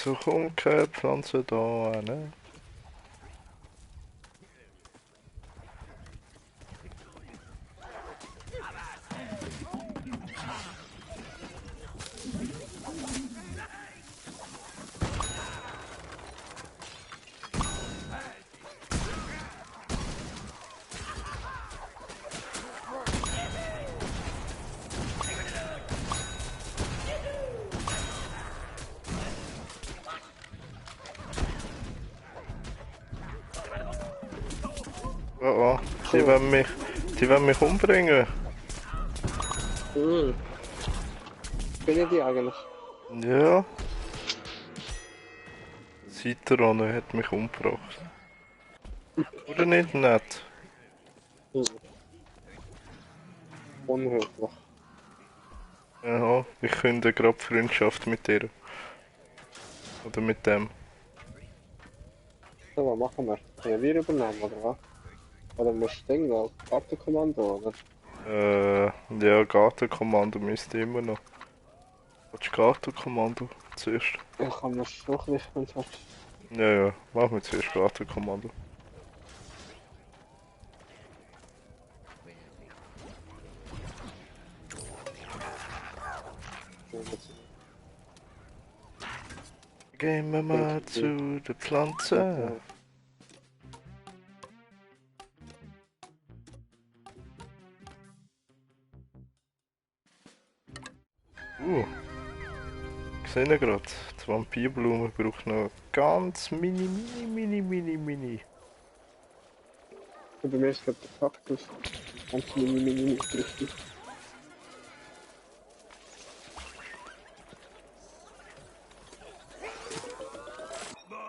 So kommt keine Pflanze da, ne? Oh oh, die wollen mich umbringen. Hm. Bin ich die eigentlich? Ja. Citron hat mich umgebracht. Oder nicht nett? Hm. Unhöflich. Ja, ich könnte gerade Freundschaft mit dir. Oder mit dem. So, was machen wir? Können wir übernehmen, oder was? Oder musst du Ding noch? Kartenkommando, oder? Ja, Gartenkommando müsste immer noch. Willst du Gartenkommando zuerst? Ich kann mir schon ein bisschen, wenn du willst. Ja, ja, machen wir zuerst Gartenkommando. Gehen wir mal zu der Pflanze. Ich sehe gerade, die Vampirblume braucht noch ganz mini. Und bei mir ist gerade der Kaktus. Ganz mini, richtig.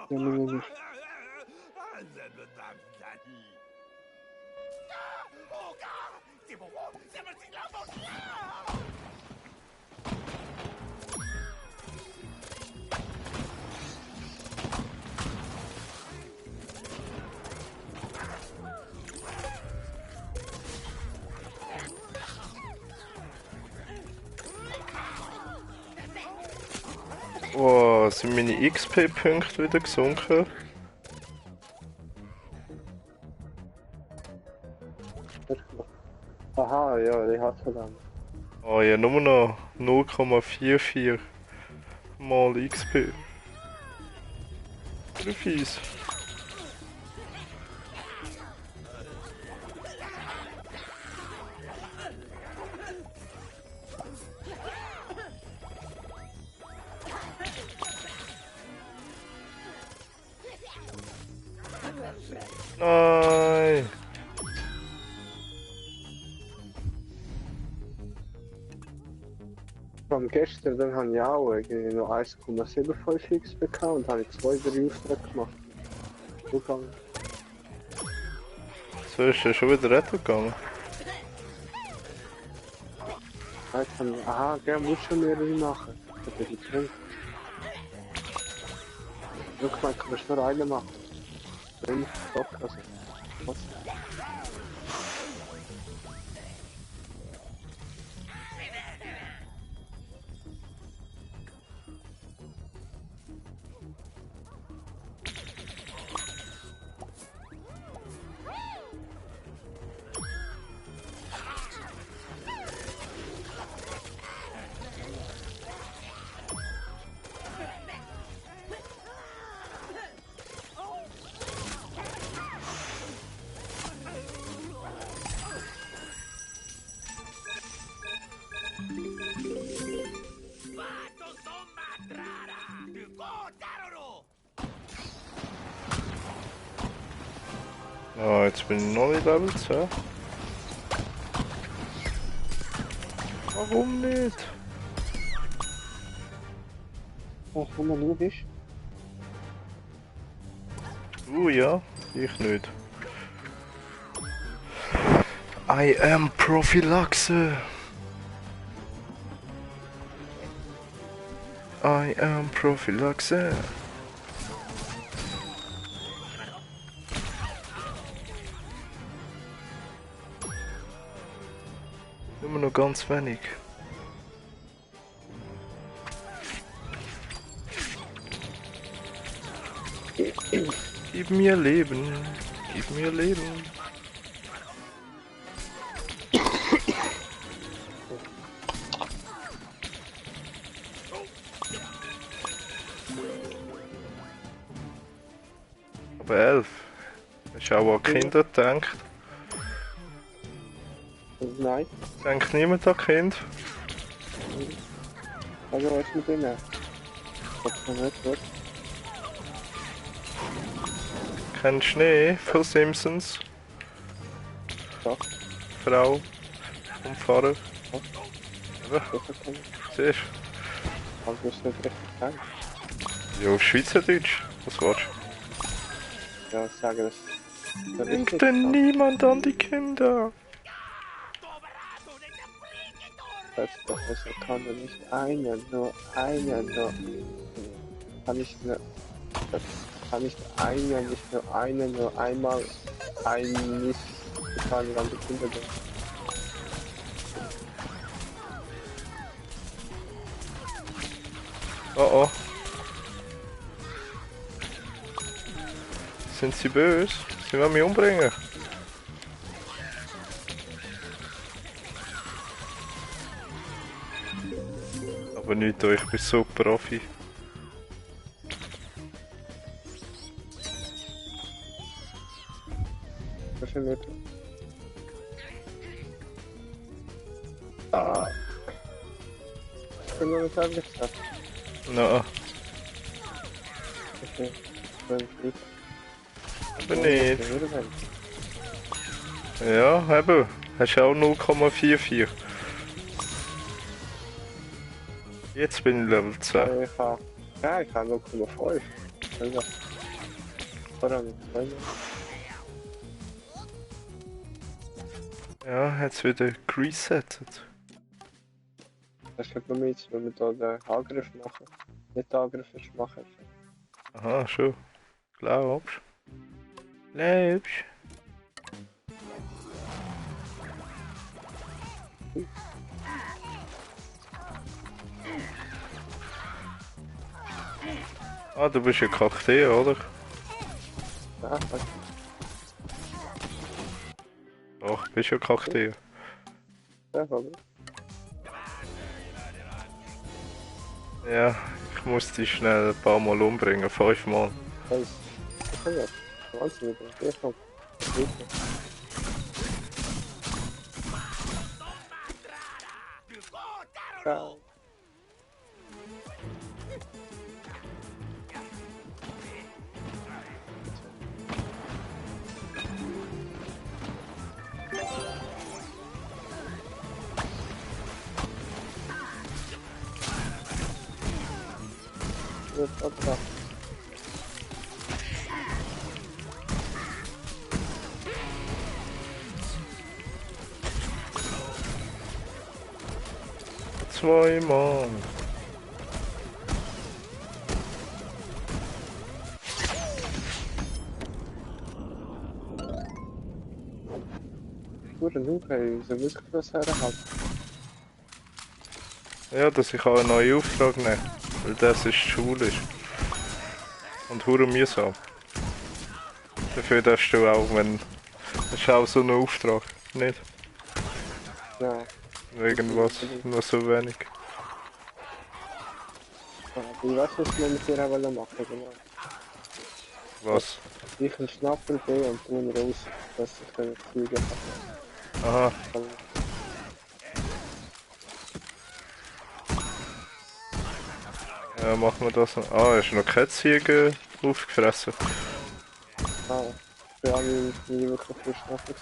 Ja, mini. Oh, sind meine XP-Punkte wieder gesunken? Aha, ja, die hat es dann. Oh ja, nur noch 0,44 mal XP. Oder fies. Nein! Von gestern dann habe ich auch irgendwie noch 1,75 XP bekommen und habe ich 2, 3 Aufträge gemacht. Zugang. So ist er schon wieder retten gegangen. Jetzt haben wir, aha, der muss schon mehrere machen. Das ist die Punkt. Ich meine, du kannst nur eine machen. 5 Stock, also. Was? Ah, jetzt bin ich noch nicht Level 10. Warum nicht? Ach, wenn man nur ist. Ja, ich nicht. I am Prophylaxe. I am Prophylaxe. Immer noch ganz wenig. Gib mir Leben. Gib mir Leben. Aber 11. Hast du auch an Kinder gedacht? Nein, Denkt niemand an Kind? also was ist mit denen? Das kann nicht gut. Kennst du Schnee von Simpsons? Doch, Frau vom Pfarrer? doch, Ja, das kann ich. siehst Aber das ist nicht richtig sagen. du? Ja, auf Schweizerdeutsch. Was war's? Ja, sagen das. Das ist Denkt nicht denn so. niemand an die Kinder? Das kann doch nicht einen, nur einen, nur. Kann ich nur. Das kann nicht einen, nicht nur einen, nur einmal ein nicht total an die Kinder gehen. Oh oh. Sind sie böse? Sie wollen mich umbringen? Aber nicht, ich bin so Profi. Das ist nicht. Ah. Ich bin nur nicht angesagt. Na, Okay. Wenn ich. aber nicht. Ja, eben. Hast du auch 0,44. Jetzt bin ich Level 10. Ich habe 0,5. Also, oder nicht. Ja, jetzt wieder geresettet. Das ist bei mir jetzt, wenn wir da den Angriff machen. Nicht den Angriff ist machen. Aha, schon. Glaubst du? Glaubst du? Ah, du bist ja Kakteen, oder? Ja, das Doch, bist ja Kakteen. ist ja, aber. Ja, ich muss dich schnell ein paar Mal umbringen, 5 Mal. Das ist ja wahnsinnig. Ich komme. Ja. Opfer. Zweimal. Gute Lupe, so wirklich was herhalten. Ja, dass ich auch einen neuen Auftrag nehme. Weil das ist schulisch. Und hure mühsam. Dafür darfst du auch, wenn... Das ist auch so ein Auftrag. Nicht? Ja. Irgendwas. Nur so wenig. Ich weiß, was wir mit dir machen wollen, genau. Was? Ich einen Schnappel gehen und tun raus, dass ich dann Züge habe. Aha. Ja, machen wir das noch. Ah, hast du noch keine Ziege aufgefressen? Ah, ja, nie wirklich viel Schnappel.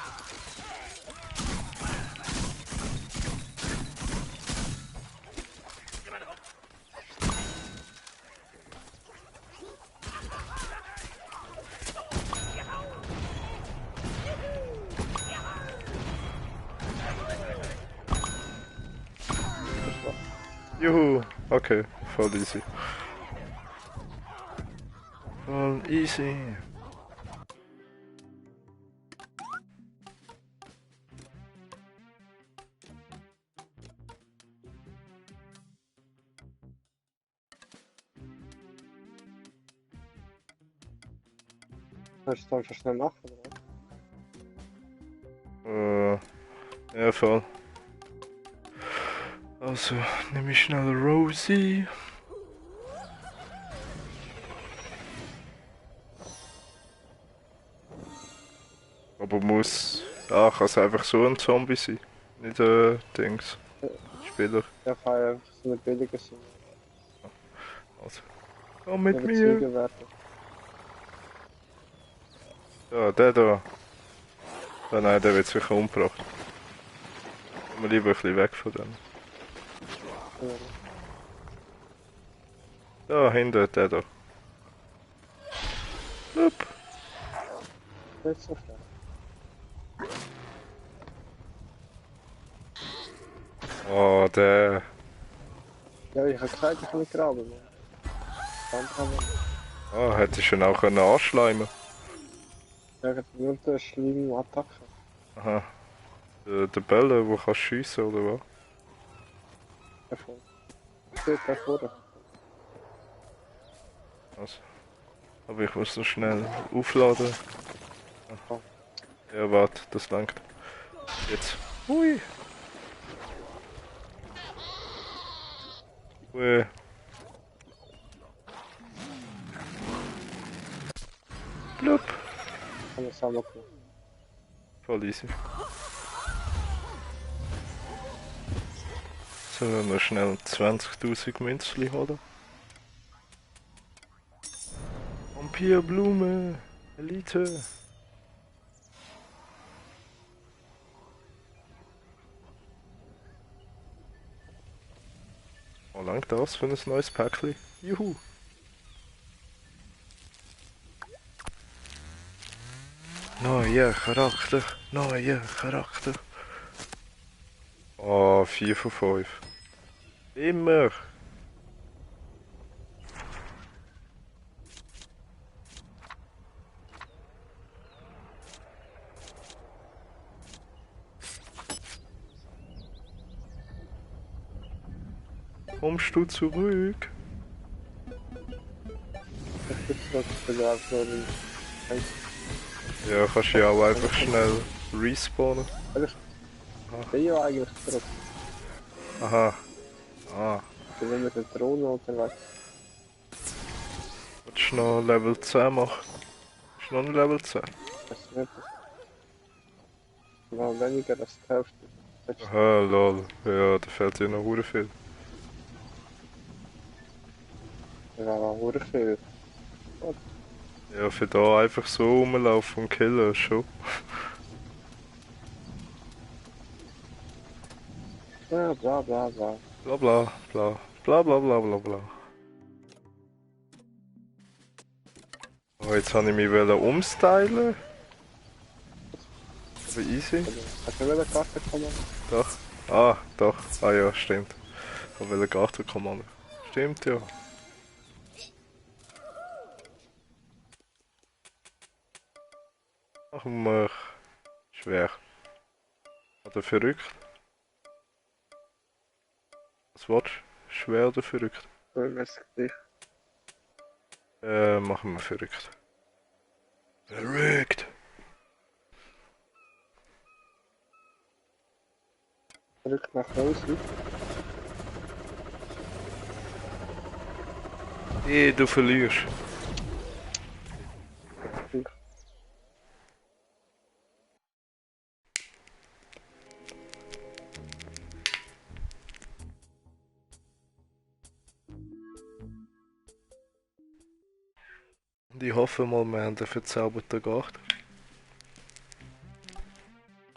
Juhu. Okay, voll easy. Voll easy. Kannst du einfach schnell machen, oder? Ja, voll. Also, nehme ich schnell Rosie. Aber muss... Ah, kann es einfach so ein Zombie sein? Nicht Dings. Spieler. Ja, kann ja einfach so eine billige sein. Also, komm mit Ja, mir. Ziege werden. Ja, der da. Ah, nein, der wird sicher umgebracht. Kommen wir lieber ein bisschen weg von dem. Ja, Da, hinten, der da. Upp. nicht so schnell. Oh, der. Ja, ich habe gesagt, ich kann nicht graben, Mann. Dann kann man. Ah, hätte ich schon auch können anschleimen. Ja, nur der schlimme Attacke. Aha. Der Bälle, wo kannst schiessen oder was? Davon. Steht da vorne. Also. Aber ich muss noch schnell aufladen. Oh. Ja, warte, das langt. Jetzt. Hui. Hui. Blub. Kann ich auch machen. Voll easy. So, noch schnell 20.000 Münzli holen. Vampirblume. Elite. Oh, langt das für ein neues Päckchen? Juhu. Neuer Charakter. Neuer Charakter. Oh, 4 von 5. Immer. Kommst du zurück? Ich bin zurück für die Aufnahme. Ja, kannst ja auch einfach schnell respawnen. Ich bin ja eigentlich zurück. Aha. Ah. Ich bin mit der Drohne unterwegs. Willst du noch Level 10 machen? Ist noch ein Level 10? Das ist nicht mal weniger als die Hälfte. Aha, lol. Ja, da fehlt dir noch hure viel. Das war auch viel. Ja, für da einfach so rumlaufen und killen, schon. Ja, bla bla bla. Bla bla bla. Bla bla bla bla bla. Oh, jetzt habe ich mich umstylen. Aber easy. Hast du wieder Karte kommen? Doch. Ah, doch. Ah ja, stimmt. Ich will Gartenkommando. Stimmt ja. Machen wir schwer. Oder verrückt? Was willst du? Schwer oder verrückt? Ja, weiß ich nicht. Machen wir verrückt. Verrückt! Zurück nach Hause. Du verlierst. Und ich hoffe mal, wir haben den verzauberten Garten.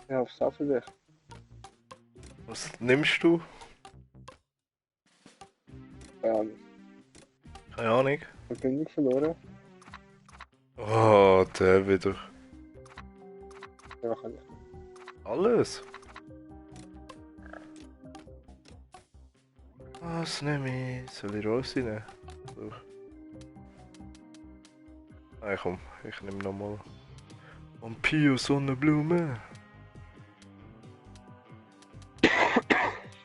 Ja, aufs Affenberg. Was nimmst du? Ja, Keine Ahnung. ich bin nicht verloren. Oh, der wieder. Ja, kann ich. Alles? Was nehme ich? Soll ich Rosi nehmen? So. Nein, komm, ich nehme nochmal. Vampir Sonnenblume.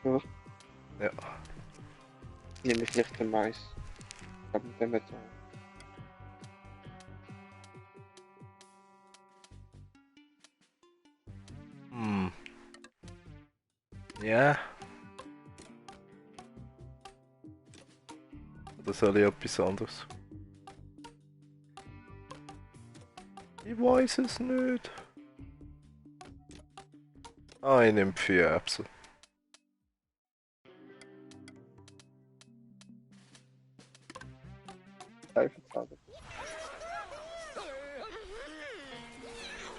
Ja. Ja. Nehme ich nicht den Mais. Ich hab mit dem mit Ja. Oder soll ich etwas anderes? Ich weiß es nicht. Ah, ich nehme 4 Erbsen. Reifenzauber.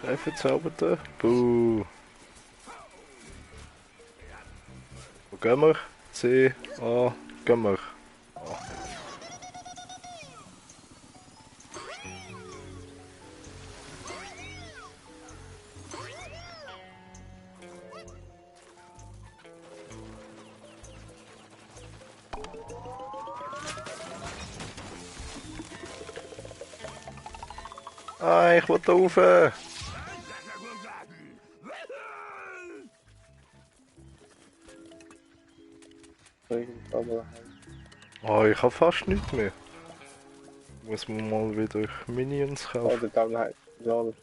Reifenzauberte? Buh. Wo gehen wir? C, A, gehen wir. A. Ah, ich will da rauf. Reifenzauber halt. Oh, ich habe fast nichts mehr. Muss man mal wieder Minions kaufen. Oder dann halt. Ja, das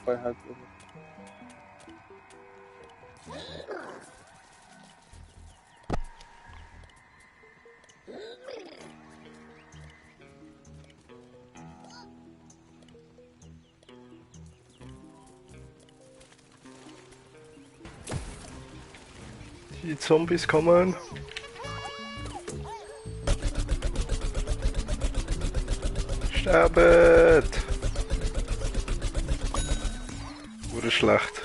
war halt immer. Die Zombies kommen. Sterbet! Wurde schlecht.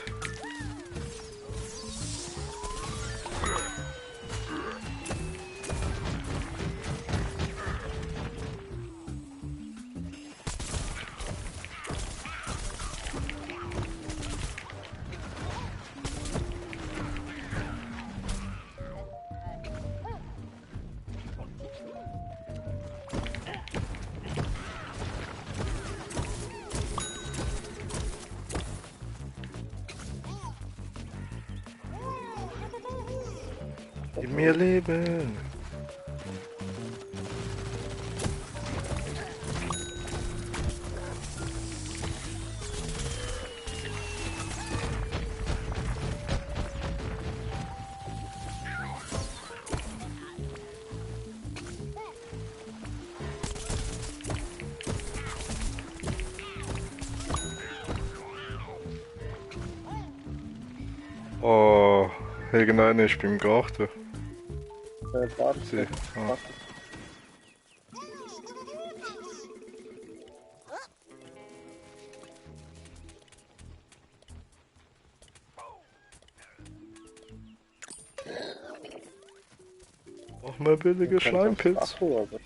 Gib mir Leben! Oh, irgendeiner ist beim Garten. Warte. Sie. Ah. Warte. Mach mal billige Schleimpilz. Ach so, aber.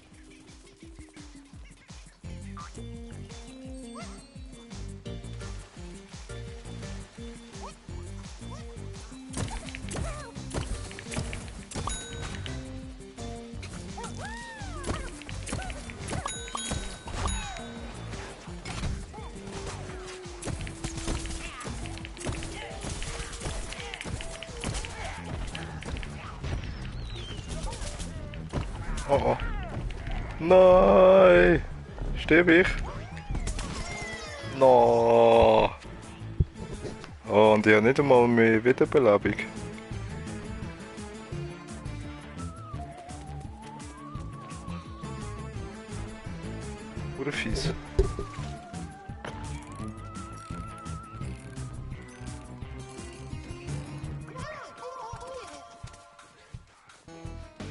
Oh oh. Nein! Sterbe ich? No. Oh, und ich habe nicht einmal mehr Wiederbelebung. Oder fies.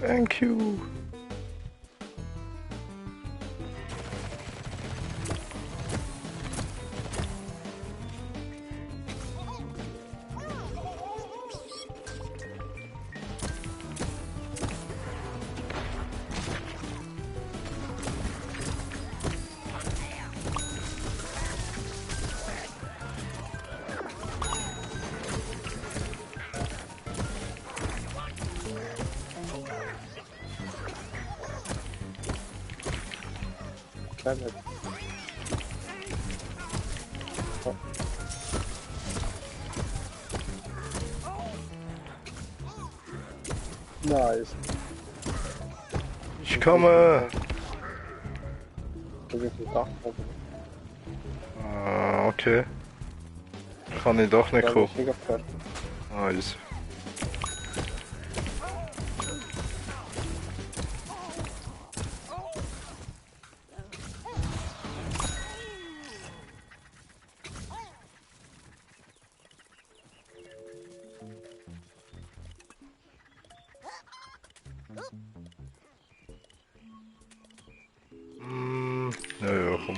Thank you. Damit. Oh. Nice. Ich komme. Da gibt es Dach. Ah, okay. Kann ich doch nicht Da kommen. bin ich wieder fertig. Ah, easy. Ja, ja, komm.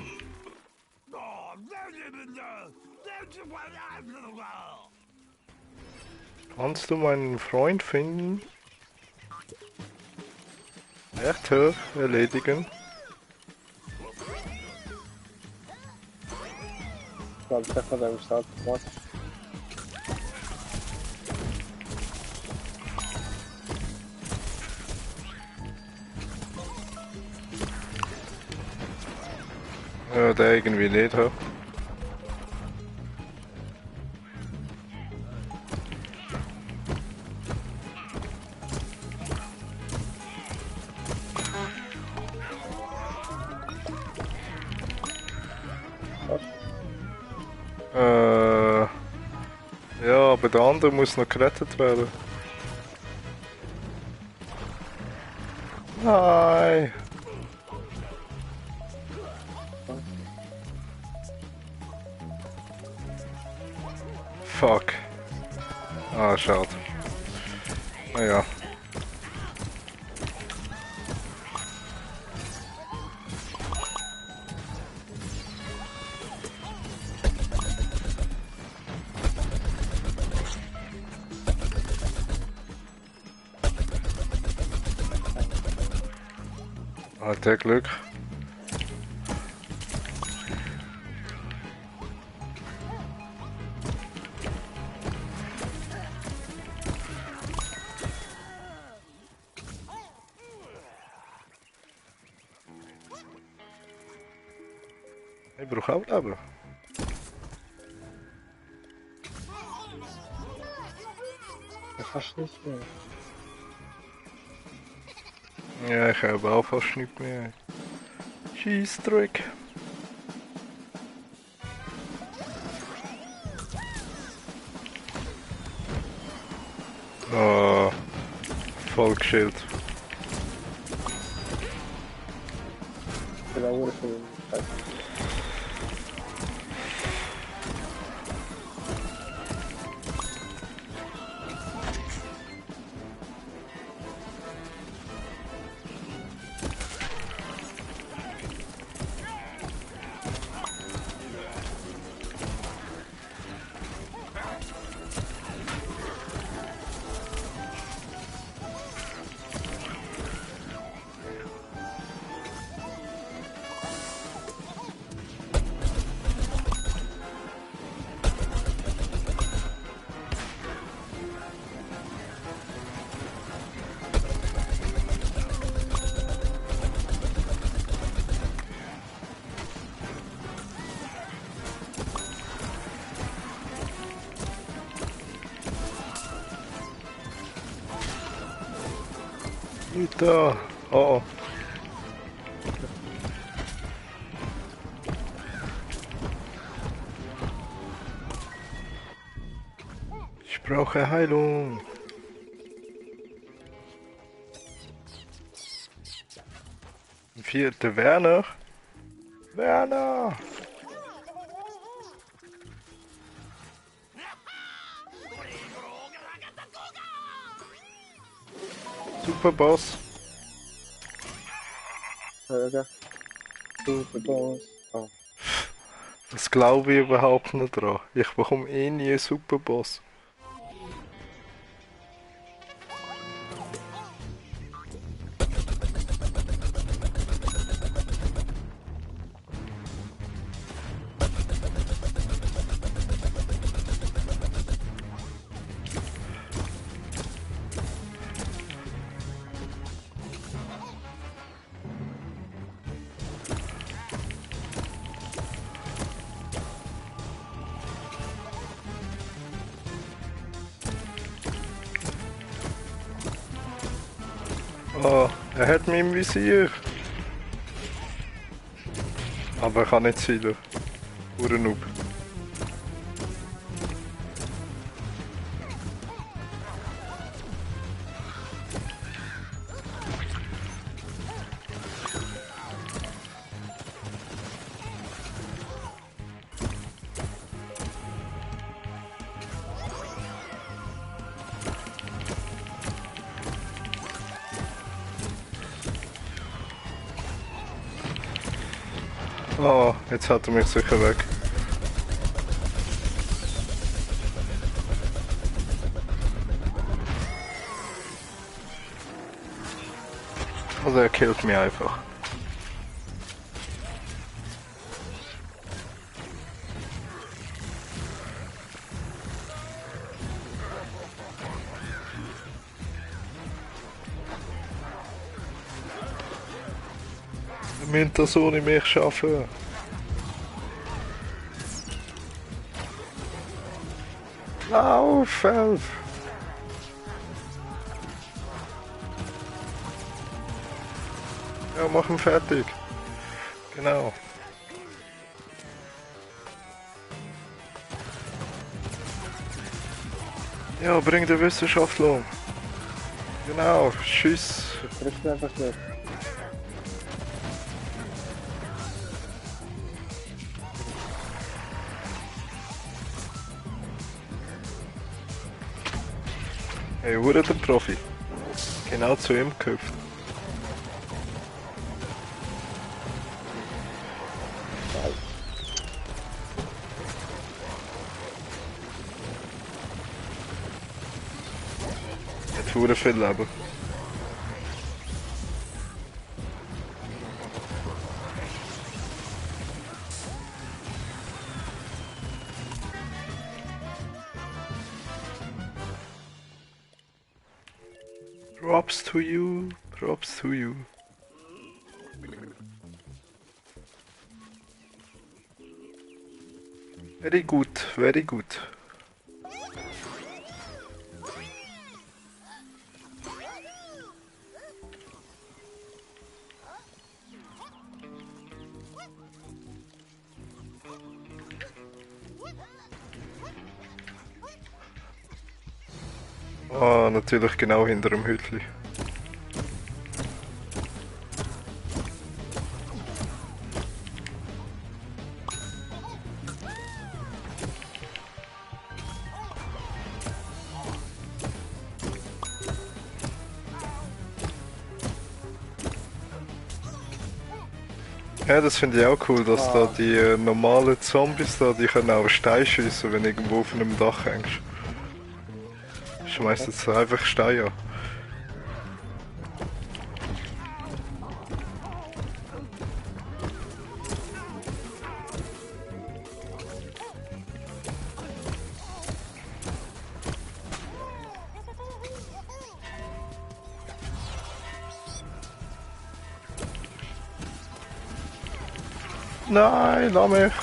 Kannst du meinen Freund finden? Echt hoch erledigen? Ich glaube, ich habe beim Start gemacht. Ja, der irgendwie nicht, ha? Was? Ja, aber der andere muss noch gerettet werden. Nein! Fuck. Ah, schade. Naja. Hat der Glück. Ich brauche auch Leben. Das hast du nicht mehr. Ja, ich habe auch fast nichts mehr. Scheissdreck. Oh, voll geschillt. Ich bin auch für den Scheiß. Nicht da. Oh, oh. Ich brauche Heilung. Vierte Werner. Werner. Super Boss. Hörer. Super Boss. Oh. Das glaube ich überhaupt nicht dran. Ich bekomme eh nie einen Super Boss. Oh, er hat mich im Visier. Aber er kann nicht zielen. Pure Noob. Oh, jetzt hat er mich sicher weg. Also er killt mich einfach. Wir müssen das ohne mich schaffen. Lauf, Elf! Ja, mach ihn fertig. Genau. Ja, bring den Wissenschaftler um. Genau, tschüss. Trifft mich einfach nicht. Hey, wurde der Profi. Genau zu ihm gehüpft. Hat hure viel Leben. Props to you, props to you. Very good, very good. Ah, natürlich genau hinter dem Hütli. Ja, das finde ich auch cool, dass da die normalen Zombies da, die können auch Stein schiessen, wenn du irgendwo auf einem Dach hängst. Schmeißt jetzt einfach Stein an. Nein, lass mich!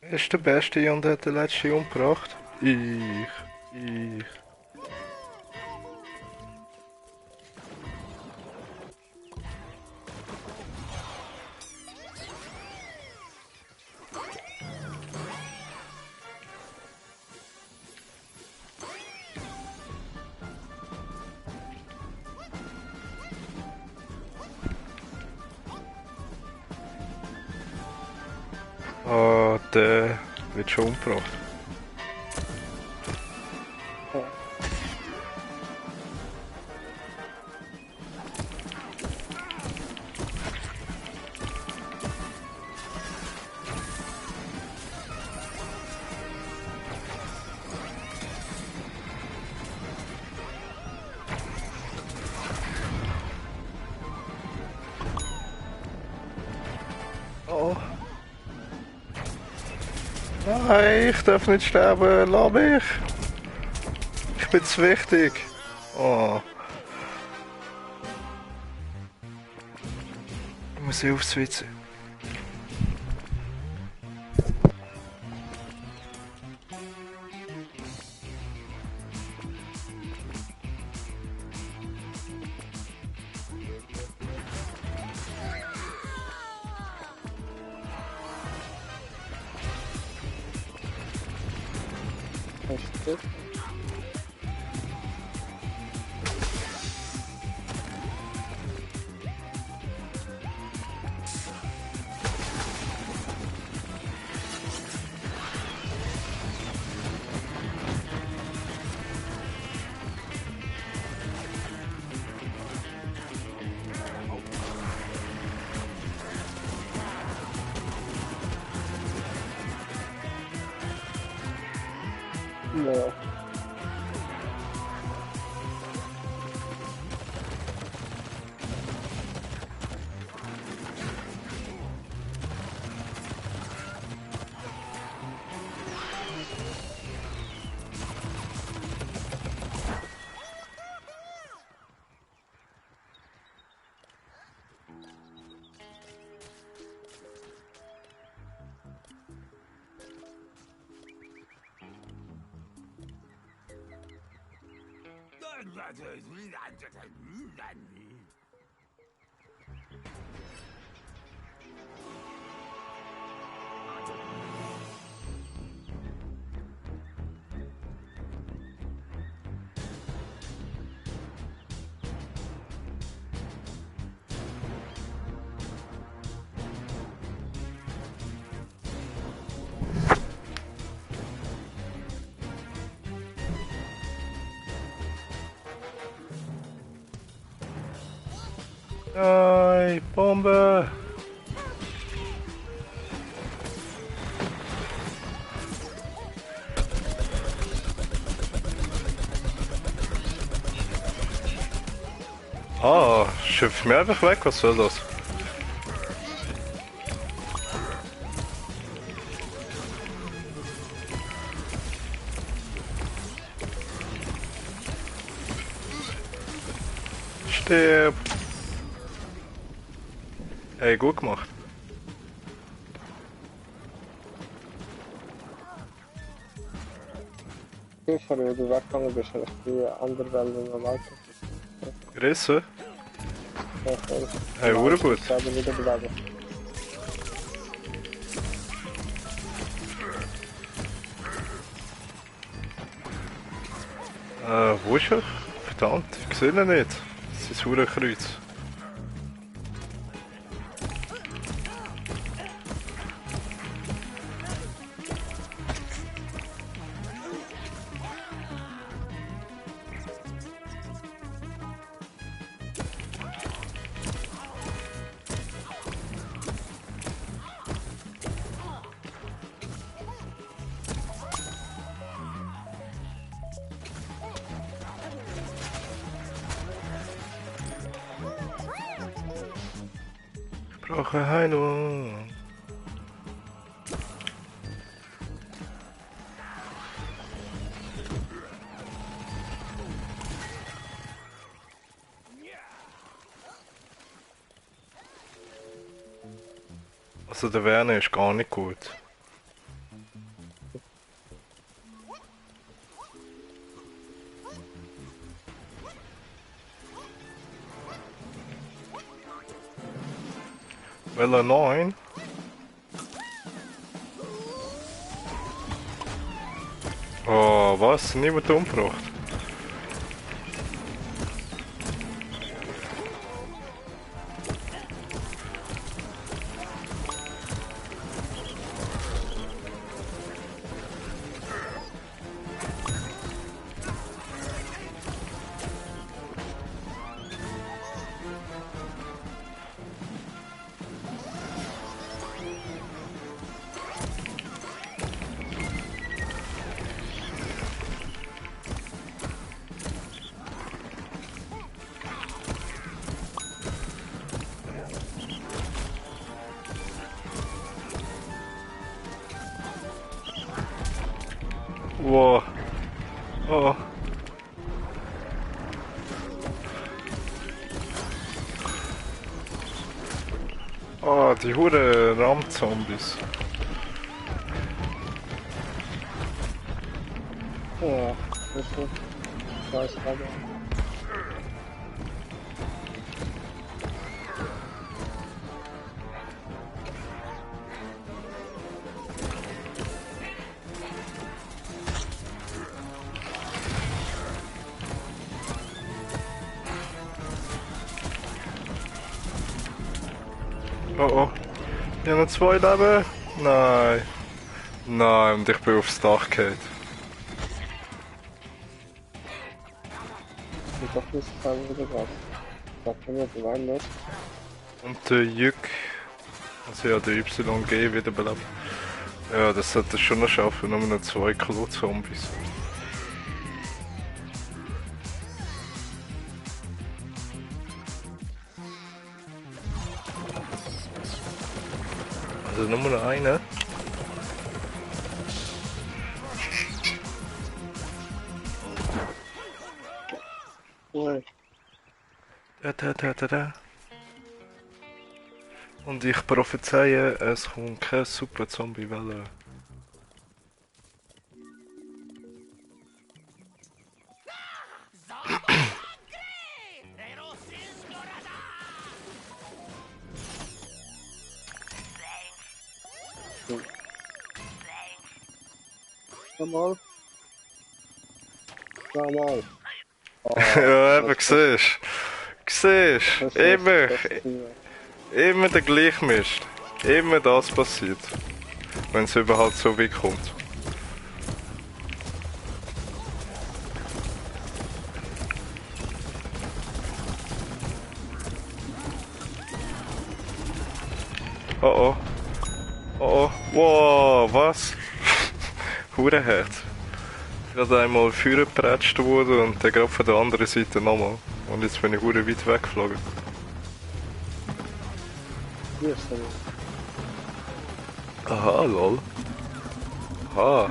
Er ist der Beste und hat den letzten umgebracht. Ich. Ah, der wird schon umgebracht. Ja. Oh. Nein, ich darf nicht sterben, lass mich! Ich bin zu wichtig! Oh. Ich muss aufs WC. Richtig. Ja. Nein, Bombe! Ah, schimpf mir einfach weg, was soll das? Stirb! Ey, gut gemacht. Ich habe ja gesagt, du bist ja die andere Welt normal. Gerissen? Ja, voll. Hey, wurde gut. Ich habe wieder bleiben. Wo ist er? Verdammt, ich sehe ihn nicht. Das ist ein Kreuz. Ich brauche Heilung. Also der Werner ist gar nicht gut. Welle 9. Oh, was? Niemand umgebracht. Wow. Oh. Oh, die hure Ramzombies. Ja, das ist so. Ich weiß gerade. Oh oh. Ich habe noch 2 Leben. Nein. Nein, und ich bin aufs Dach gefallen. Ich doch nicht sagen, wo du warst. Da können wir bewahren, los. Und der Jück, also ja, der YG wiederbelebt. Ja, das sollte ich schon noch schaffen, nur noch 2 Klo-Zombies. Also nur noch eine. Cool. Da. Und ich prophezeie, es kommt keine super Zombie-Welle. Normal. Normal. Oh, Ja, eben, siehst du? Immer, immer der gleiche Mist. Immer das passiert. Wenn es überhaupt so weit kommt. Oh oh. Oh oh. Wow, was? Hurenherz. Gerade einmal vorgepratscht worden und dann gerade von der anderen Seite nochmal. Und jetzt bin ich hure weit weggeflogen. Hier ist er. Aha, lol. Aha.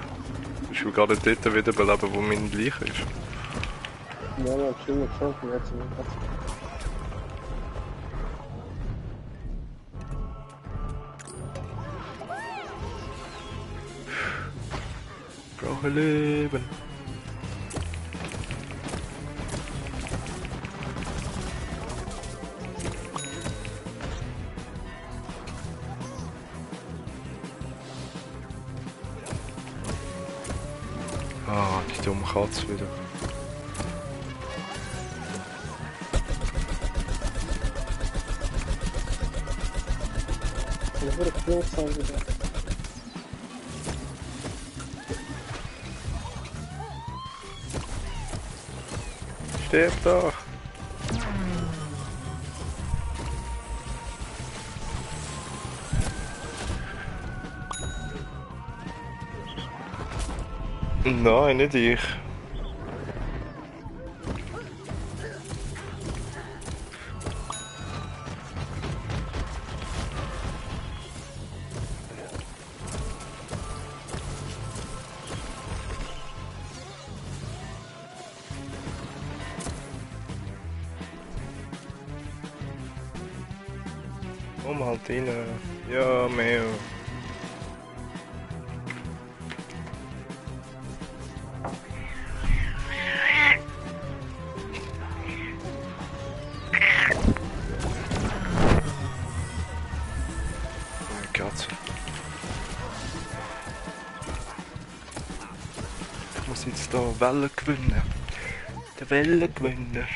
Ich will gerade dort wiederbeleben, wo mein Leiche ist. Ja, man hat schon getroffen, jetzt in den Kopf. Brauche Leben. Ah, die dumme Katze wieder. Ich würde Klo sein wieder. Stirb doch! Nein, nicht ich. Komm halt rein. Ja, mehr. Gott. Ich muss jetzt da Wellen gewinnen. Der Wellengewinner.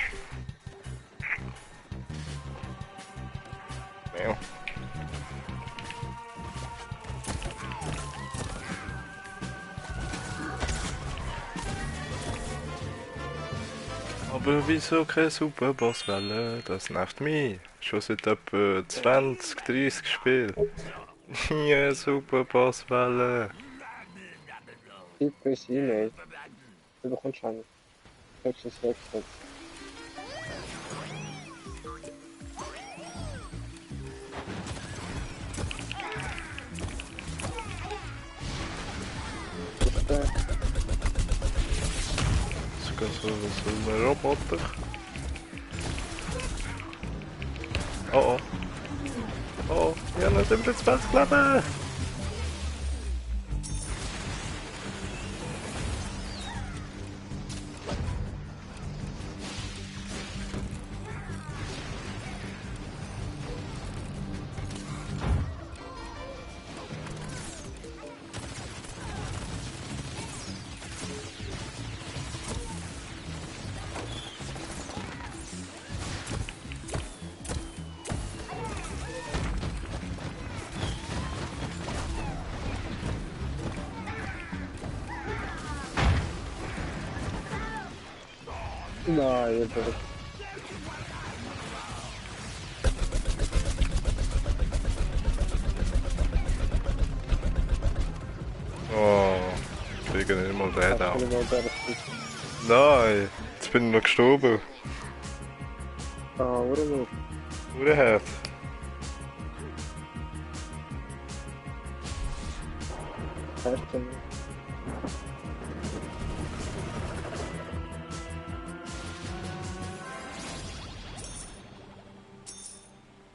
Ja. Aber wieso keine Superbosswelle? Das nervt mich. Schon seit etwa 20, 30 Spielen. Ja, Superbosswelle. Typisch E-Mail. Du bekommst eine. Höchstens wechseln. Ist der? Sogar so ein Roboter. Oh oh. Oh, ja, noch 27 Leben. Nein, aber Oh, ich kriege nicht mal den hast down. du mal der Nein, jetzt bin ich noch gestorben. warum nicht? Urherd. Hast du nicht?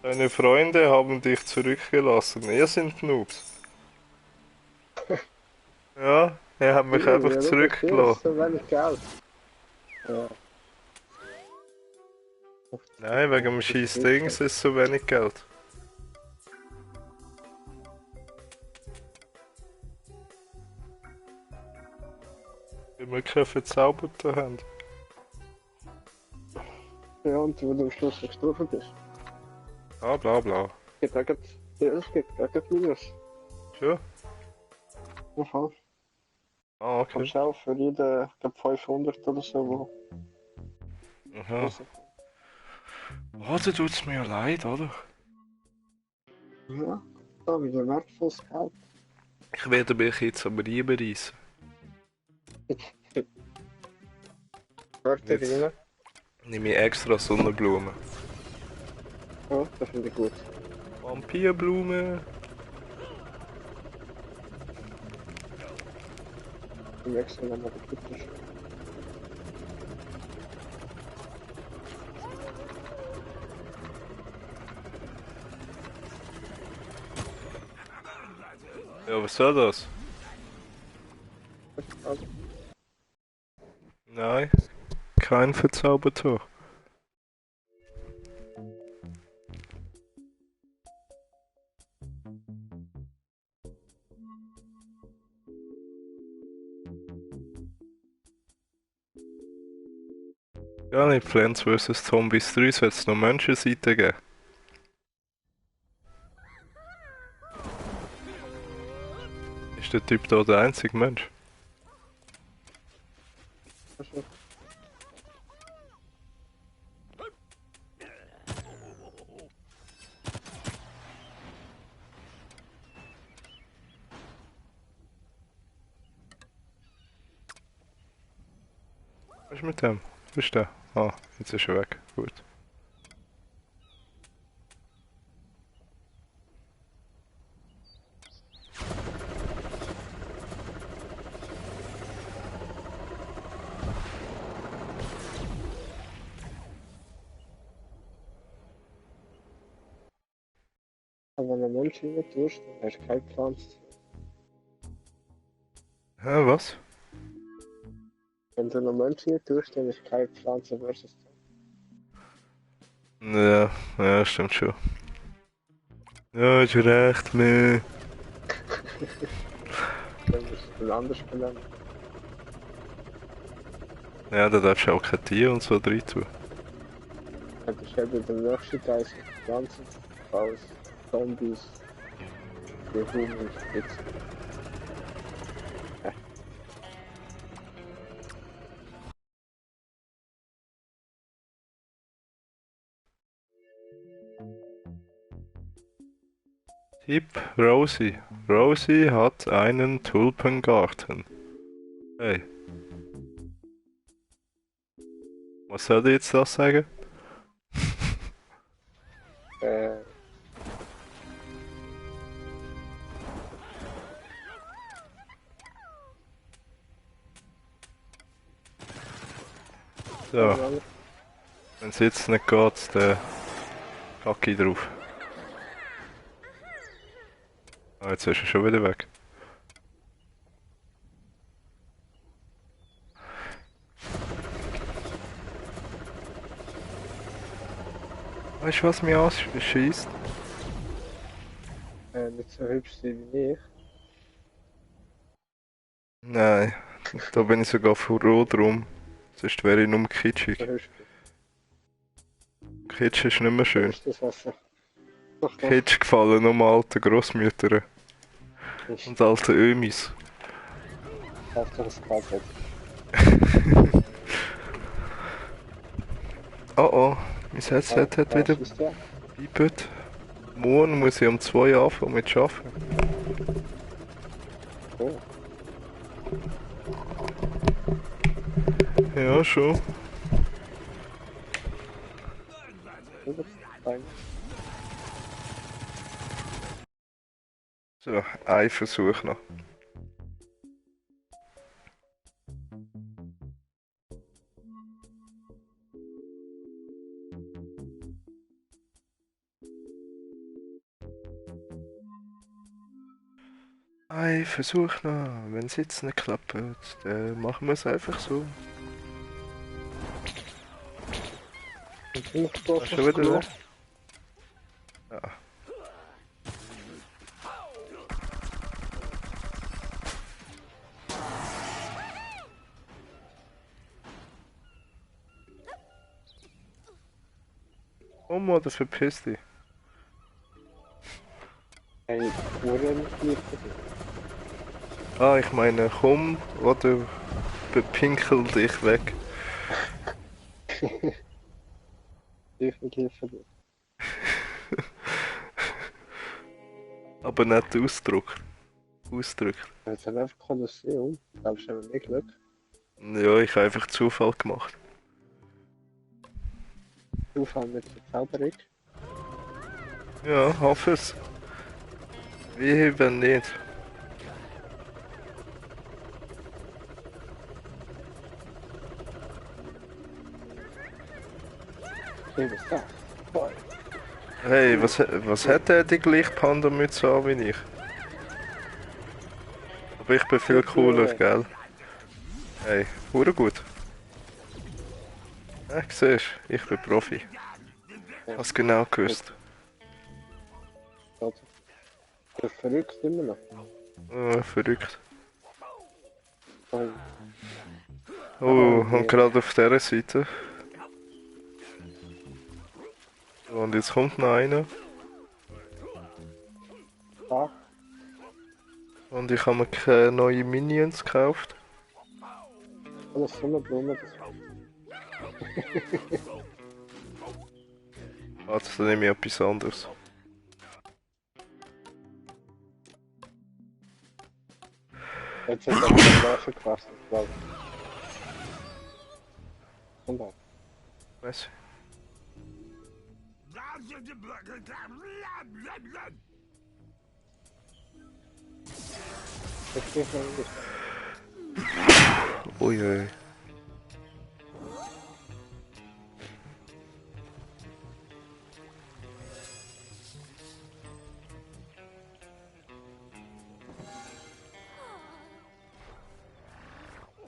Deine Freunde haben dich zurückgelassen. Ihr sind Noobs. Ja, er hat mich einfach Ja, zurückgelassen. so wenig Geld. Ja. Nein, wegen dem scheiß Dings ist so wenig Geld. Weil wir keine Verzauberten haben. Ja, und wo du am Schluss gestorben bist. Ah, bla bla. Es gibt gerade Minus. Ja? Aha. Ah, okay. Kommst auch für jeden, ich glaube 500 oder so, wo Aha. rauskommen. Oh, da tut's mir ja leid, oder? Ja, da wieder wertvolles Geld. Ich werde mich jetzt am Riemen reissen. Wörter Jetzt. rein. Nehme ich extra Sonnenblumen. Ja, das finde ich gut. Vampirblumen. Im nächsten Mal mal kritisch. Ja, was soll das? Also, Nein, kein Verzaubertor. Ja, nicht Plants vs. Zombies 3 soll es noch Menschenseite geben. Ist der Typ da der einzige Mensch? also, Was ist mit dem? Wo ist der? Ah, jetzt ist er weg. Gut. aber wenn du Menschen nicht tust, dann hast du keine Pflanze. Hä, was? Wenn du noch Menschen nicht tust, dann ist keine Pflanze versus Ja, ja, stimmt schon. Ja, hast recht, meh. dann ist es dann anders benannt. Ja, da darfst du auch kein Tier und so drin tun. Dann ist eben der nächste Teil sind Pflanzen, als Zombies, die Humans, Spitzen. Tipp Rosie. Rosie hat einen Tulpengarten. Hey. Was soll ich jetzt das sagen? Äh, So, wenn es jetzt nicht geht, dann kacke ich drauf. Ah, jetzt ist er schon wieder weg. Weißt du, was mich anschießt? nicht so hübsch sind wie ich. Nein, da bin ich sogar froh drum. Sonst wäre ich nur kitschig. So hübsch Kitsch ist nicht mehr schön. ist das Wasser. Doch, doch. Kitsch gefallen nur alten Grossmüttern Ich und alten Ömis. darf doch das Kabel. Oh oh, mein Headset hat wieder Was ist der? bippt. Morgen muss ich um 2 anfangen mit Arbeiten. Oh, Ja, schon. das ist fein. So, ein Versuch noch. Ein Versuch noch. Wenn es jetzt nicht klappt, dann machen wir es einfach so. Ich bin noch da Schon wieder Klo. da? Ja. Komm oder verpiss dich. Ein Uhrenmitglied. Ah, ich meine, komm oder bepinkel dich weg. Definitiv für dich. Aber nicht Ausdruck. Ausdruck. Es hat einfach Kolosseum. Glaubst du, haben wir Glück? Ja, ich habe einfach Zufall gemacht. Zufall mit Verzauberung. Ja, hoffe es. Wie wenn nicht. Ich was da. Voll. Hey, was hat der die gleiche Panda-Mütze an wie ich? Aber ich bin viel cooler, gell? Hey, hure gut. Ja, siehst ich bin Profi. Hast genau gewusst. Also, das ist verrückt immer noch. Verrückt. Voll. Oh, und gerade auf dieser Seite. Und jetzt kommt noch einer. Ach, Und ich habe mir keine neuen Minions gekauft. alles Sonnenblumen. Also dann nehme ich etwas anderes. Jetzt hat er den Läufer gewechselt, glaube ich. Und dann. Weißt Jetzt bin ich noch nicht. du? Uiui.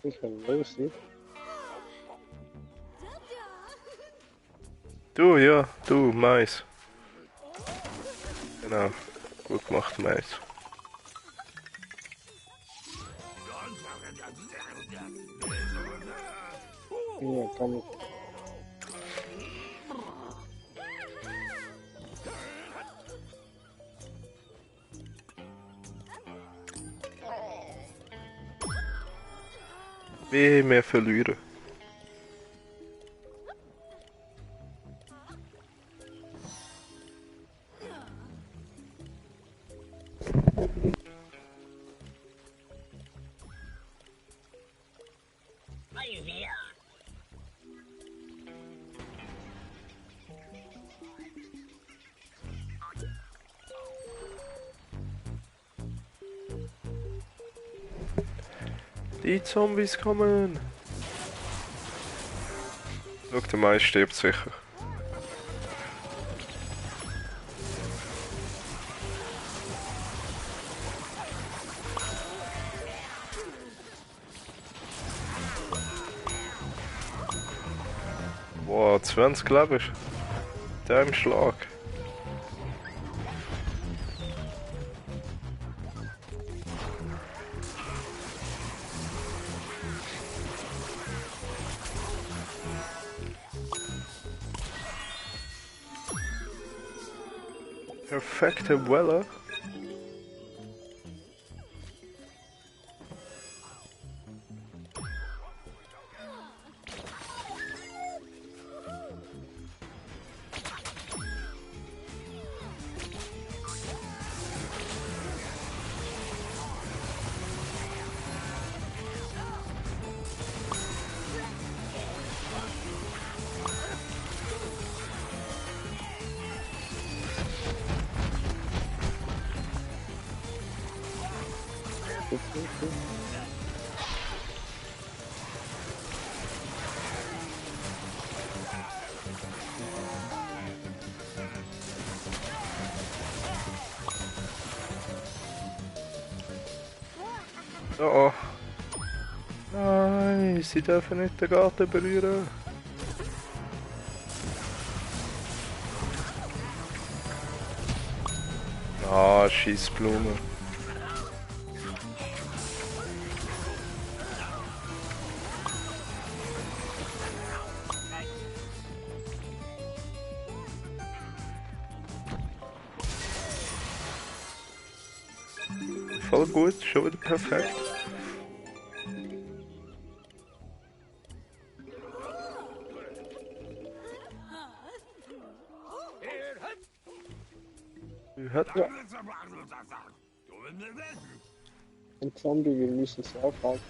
Ich bin los, nicht? Du, ja, du, Mais. Genau. Gut gemacht, Mais. Ja, kann ich. Wie wir verlieren. Die Zombies kommen! Schau, der Mais stirbt sicher. Wow, 20 Leben. Der im Schlag. Perfekte Weller. Oh oh. Nein, sie dürfen nicht den Garten berühren. Ah, scheiß Blume. Voll gut, schon wieder perfekt. Ja. Ein Zombie, wir müssen es aufhalten.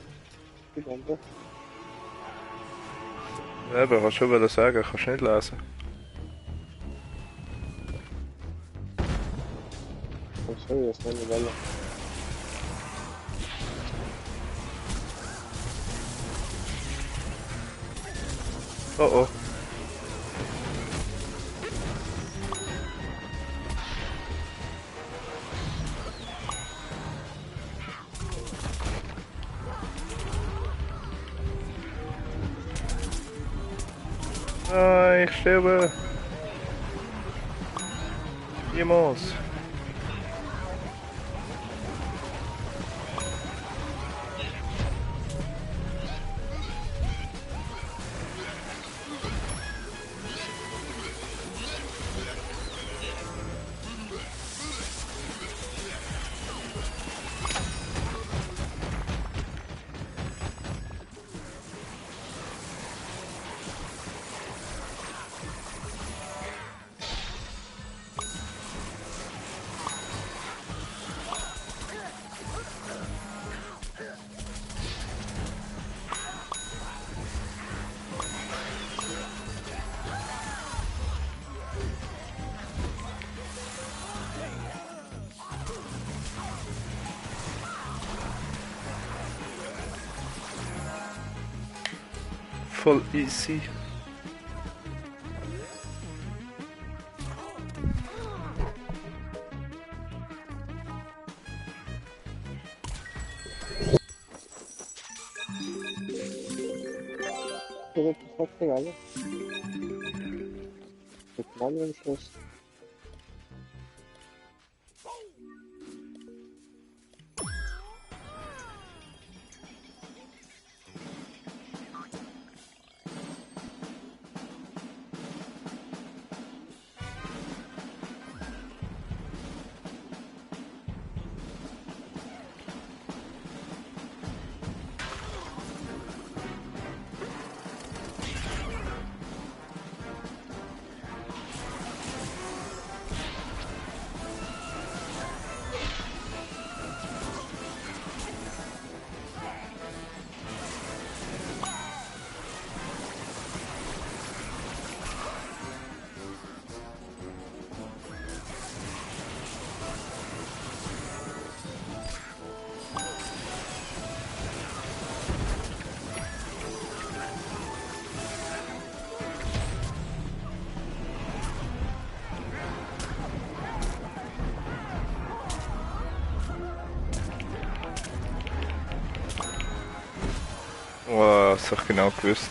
Genau. Eben, was schon wieder sagen, kannst du nicht lesen. Oh, sorry, das ist meine Welle. Oh oh. Nein, ich sterbe. Niemals. Voll easy. Das wird perfekt egal. Mit Mann am Schluss. Oh, das hab ich genau gewusst.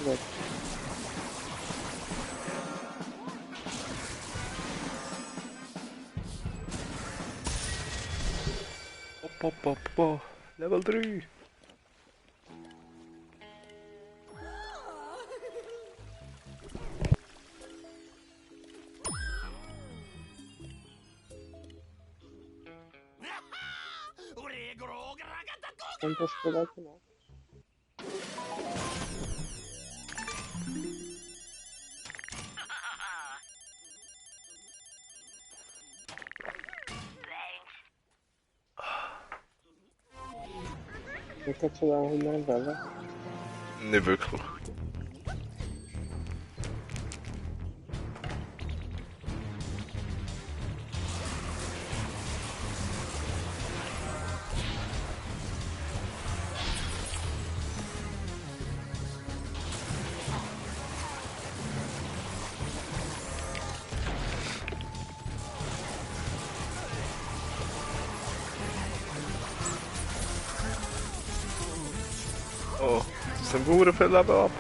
Ja. Level 3. Und das Spiel genau. Ich hätte schon auch hinein wollen. Nicht wirklich. Oh, das sind Bauern viel Leben ab.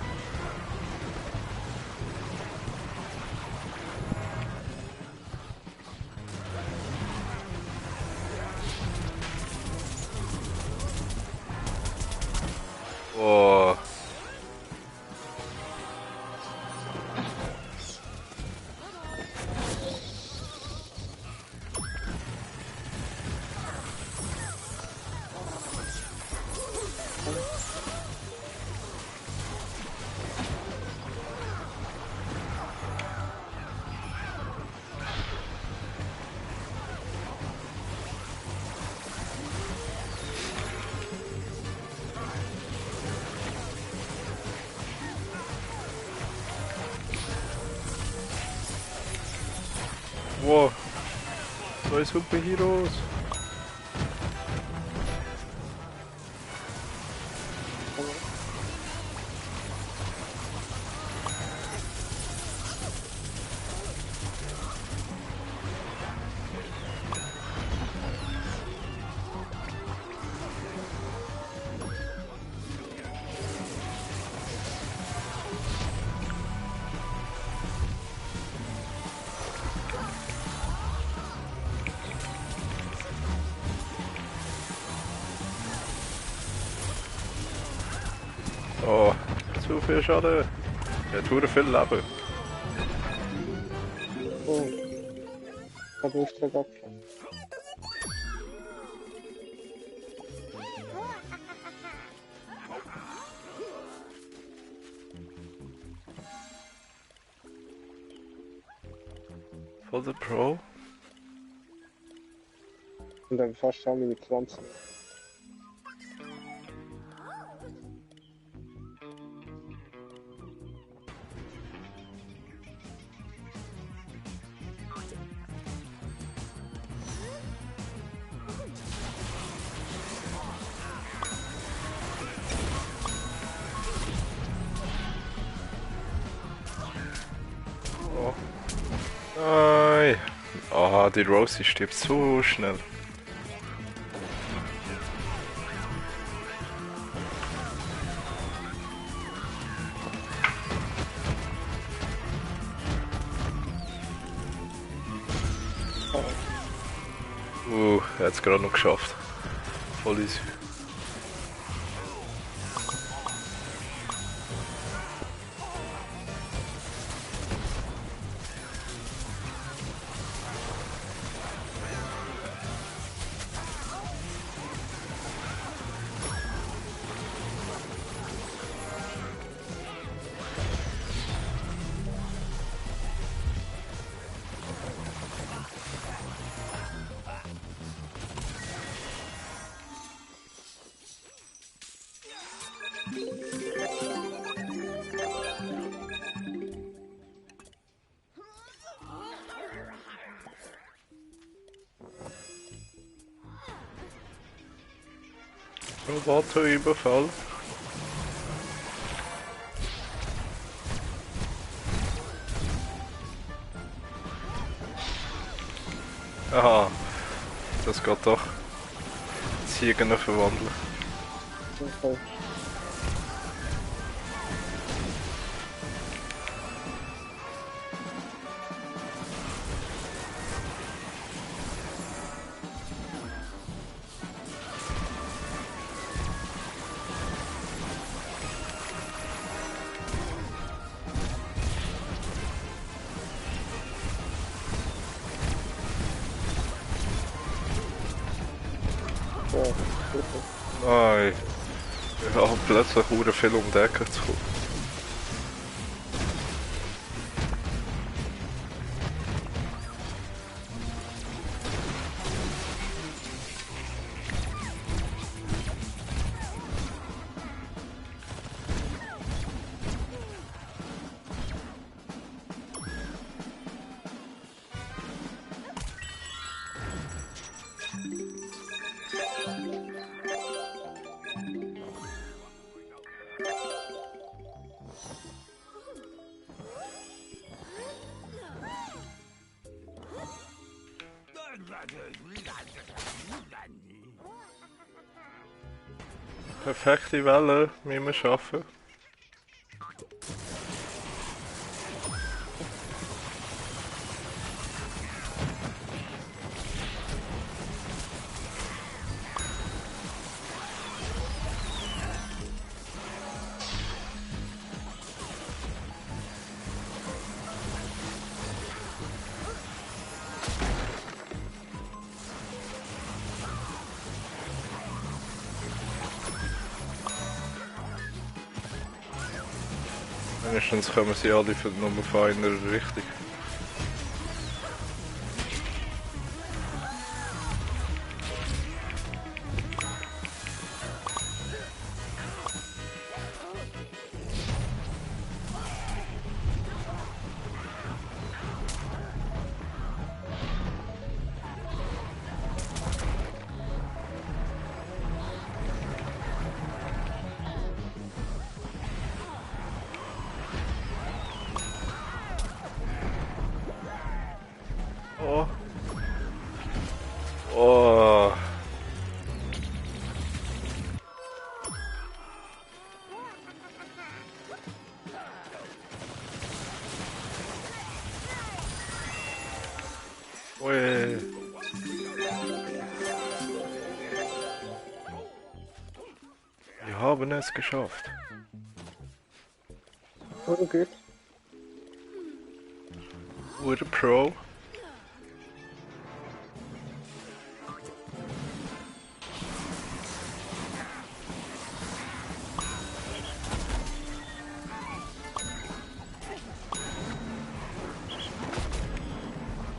Oh. Wow. Zwei Superheroes. Oh, zu viel Schaden. Er tut viel Leben. Oh. Da bist du abgefangen. For the Pro. Und dann fast alle meine Pflanzen. Oh. Nein. Ah, die Rosie stirbt so schnell. Er hat es gerade noch geschafft. Voll easy. Roboterüberfall. Aha, das geht doch. Ziegen verwandeln. Okay. Ja, super. Nein. Ich habe plötzlich sehr viel um die Ecke zu kommen. Perfekte Welle, wie wir schaffen. Wenigstens kommen sie alle nur von einer Richtung. Oh. Oh. Ui. Wir haben es geschafft. Oder gut? We're Pro.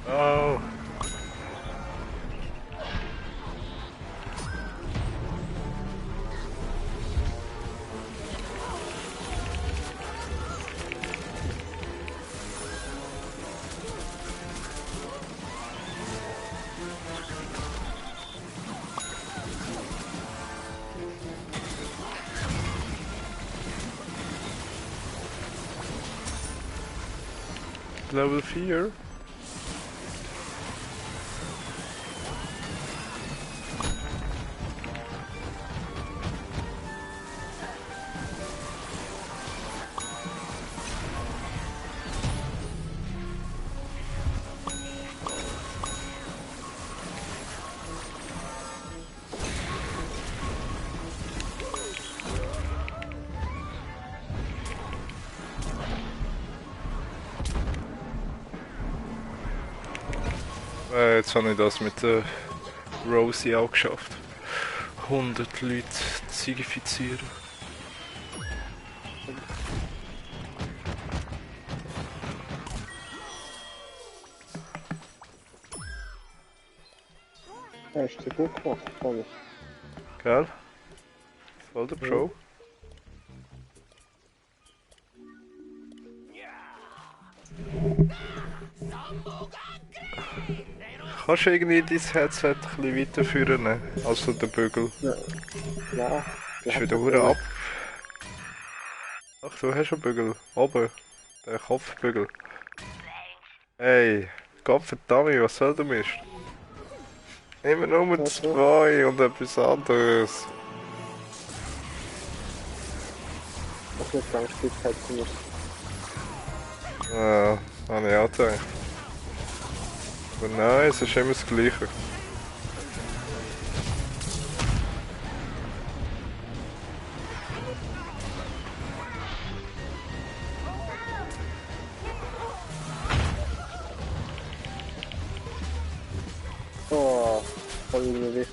Oh. Level 4. Jetzt habe ich das mit der Rosie auch geschafft. 100 Leute zu infizieren. Hast du gut gemacht, Conny. Gell? Voll der Pro. Kannst du irgendwie dein Headset ein bisschen weiterführen? Also den Bügel. Ja. Ist wieder hure ab. Ach, du hast einen Bügel. Oben. Der Kopfbügel. Hey, Gottverdammt, was soll der Mist? Immer nur zwei und etwas anderes. Ich nicht gedacht, das hätte nicht. Ja, habe ich auch gedacht. Aber nein, es ist immer das Gleiche. Oh, voll irgendwie.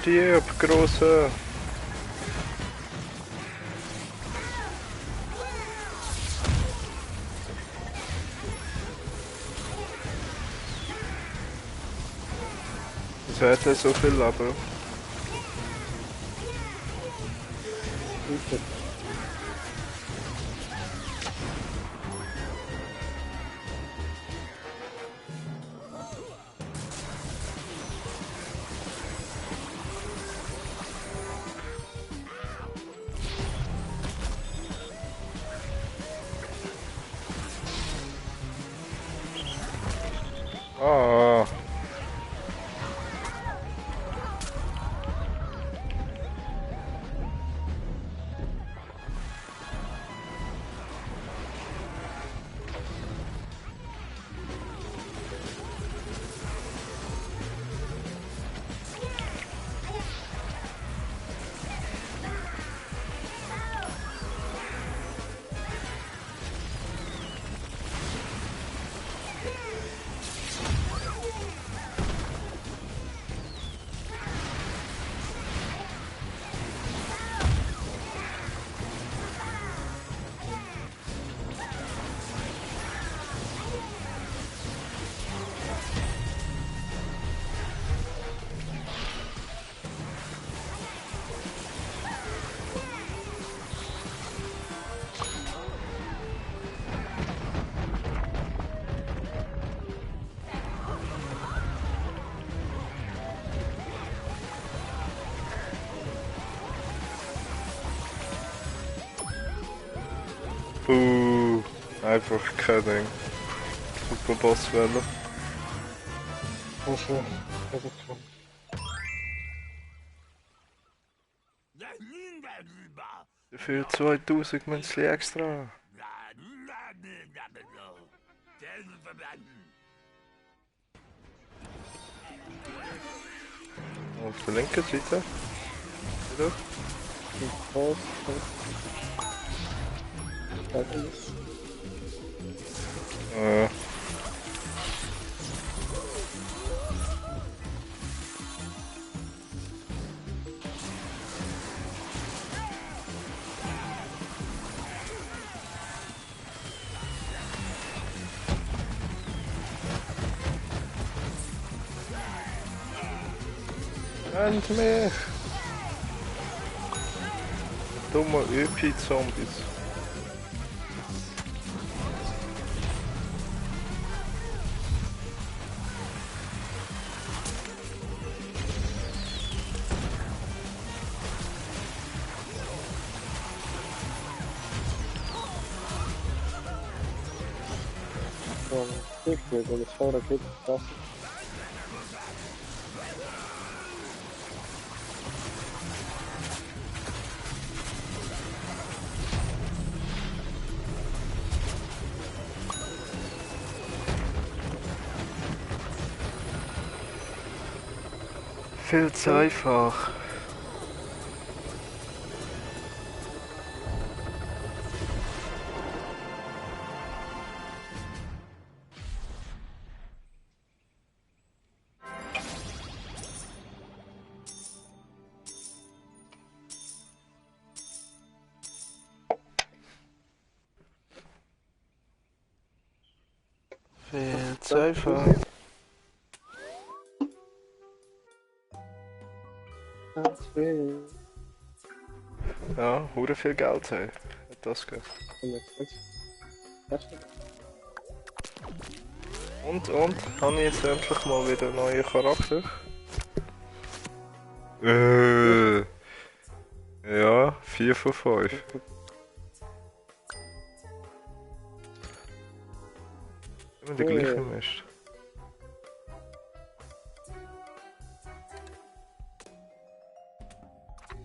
Stirb, Grosse! Wieso hat er so viel Leben? Bitte. Ah. Einfach kein Ding. Super Bosswelle. Also, für 2000 Münzli extra. Auf der linken Seite. Wieder. Groß. Das ist. Rennt mich! Dumme Öpi-Zombies. Ich will so eine Schauder geht das. Viel zu einfach. Viel zu einfach. Das will. Ja, hure viel Geld haben. Hat das gegeben. Und, habe ich jetzt endlich mal wieder einen neuen Charakter? Ja, 4 von 5. Immer der gleiche Mist.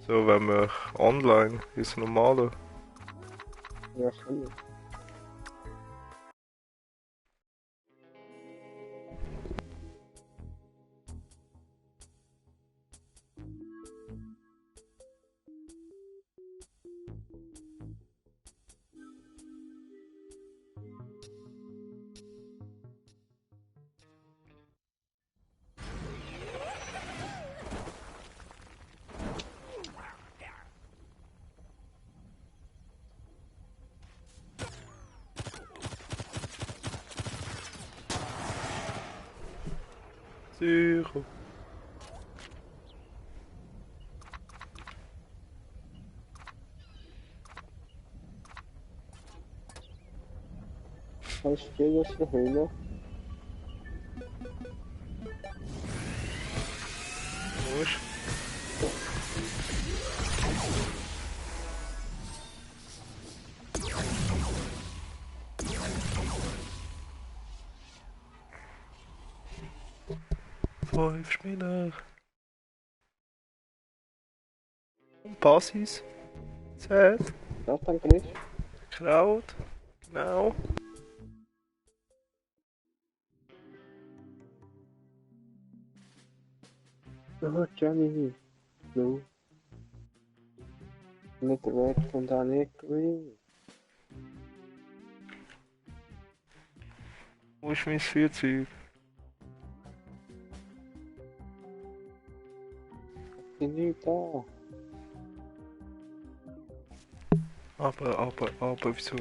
So, wenn wir online ins Normale. Ja, schon. Zero. kannst du vieles verhindern. Wo ist? Fünf Spieler. Und Passis. 10. Ja, danke nicht. Kraut. Genau. Oh, Johnny. No. Nicht weg von da nicht gewesen. Wo ist mein Feuerzeug? Ich bin nicht da. Aber, wieso?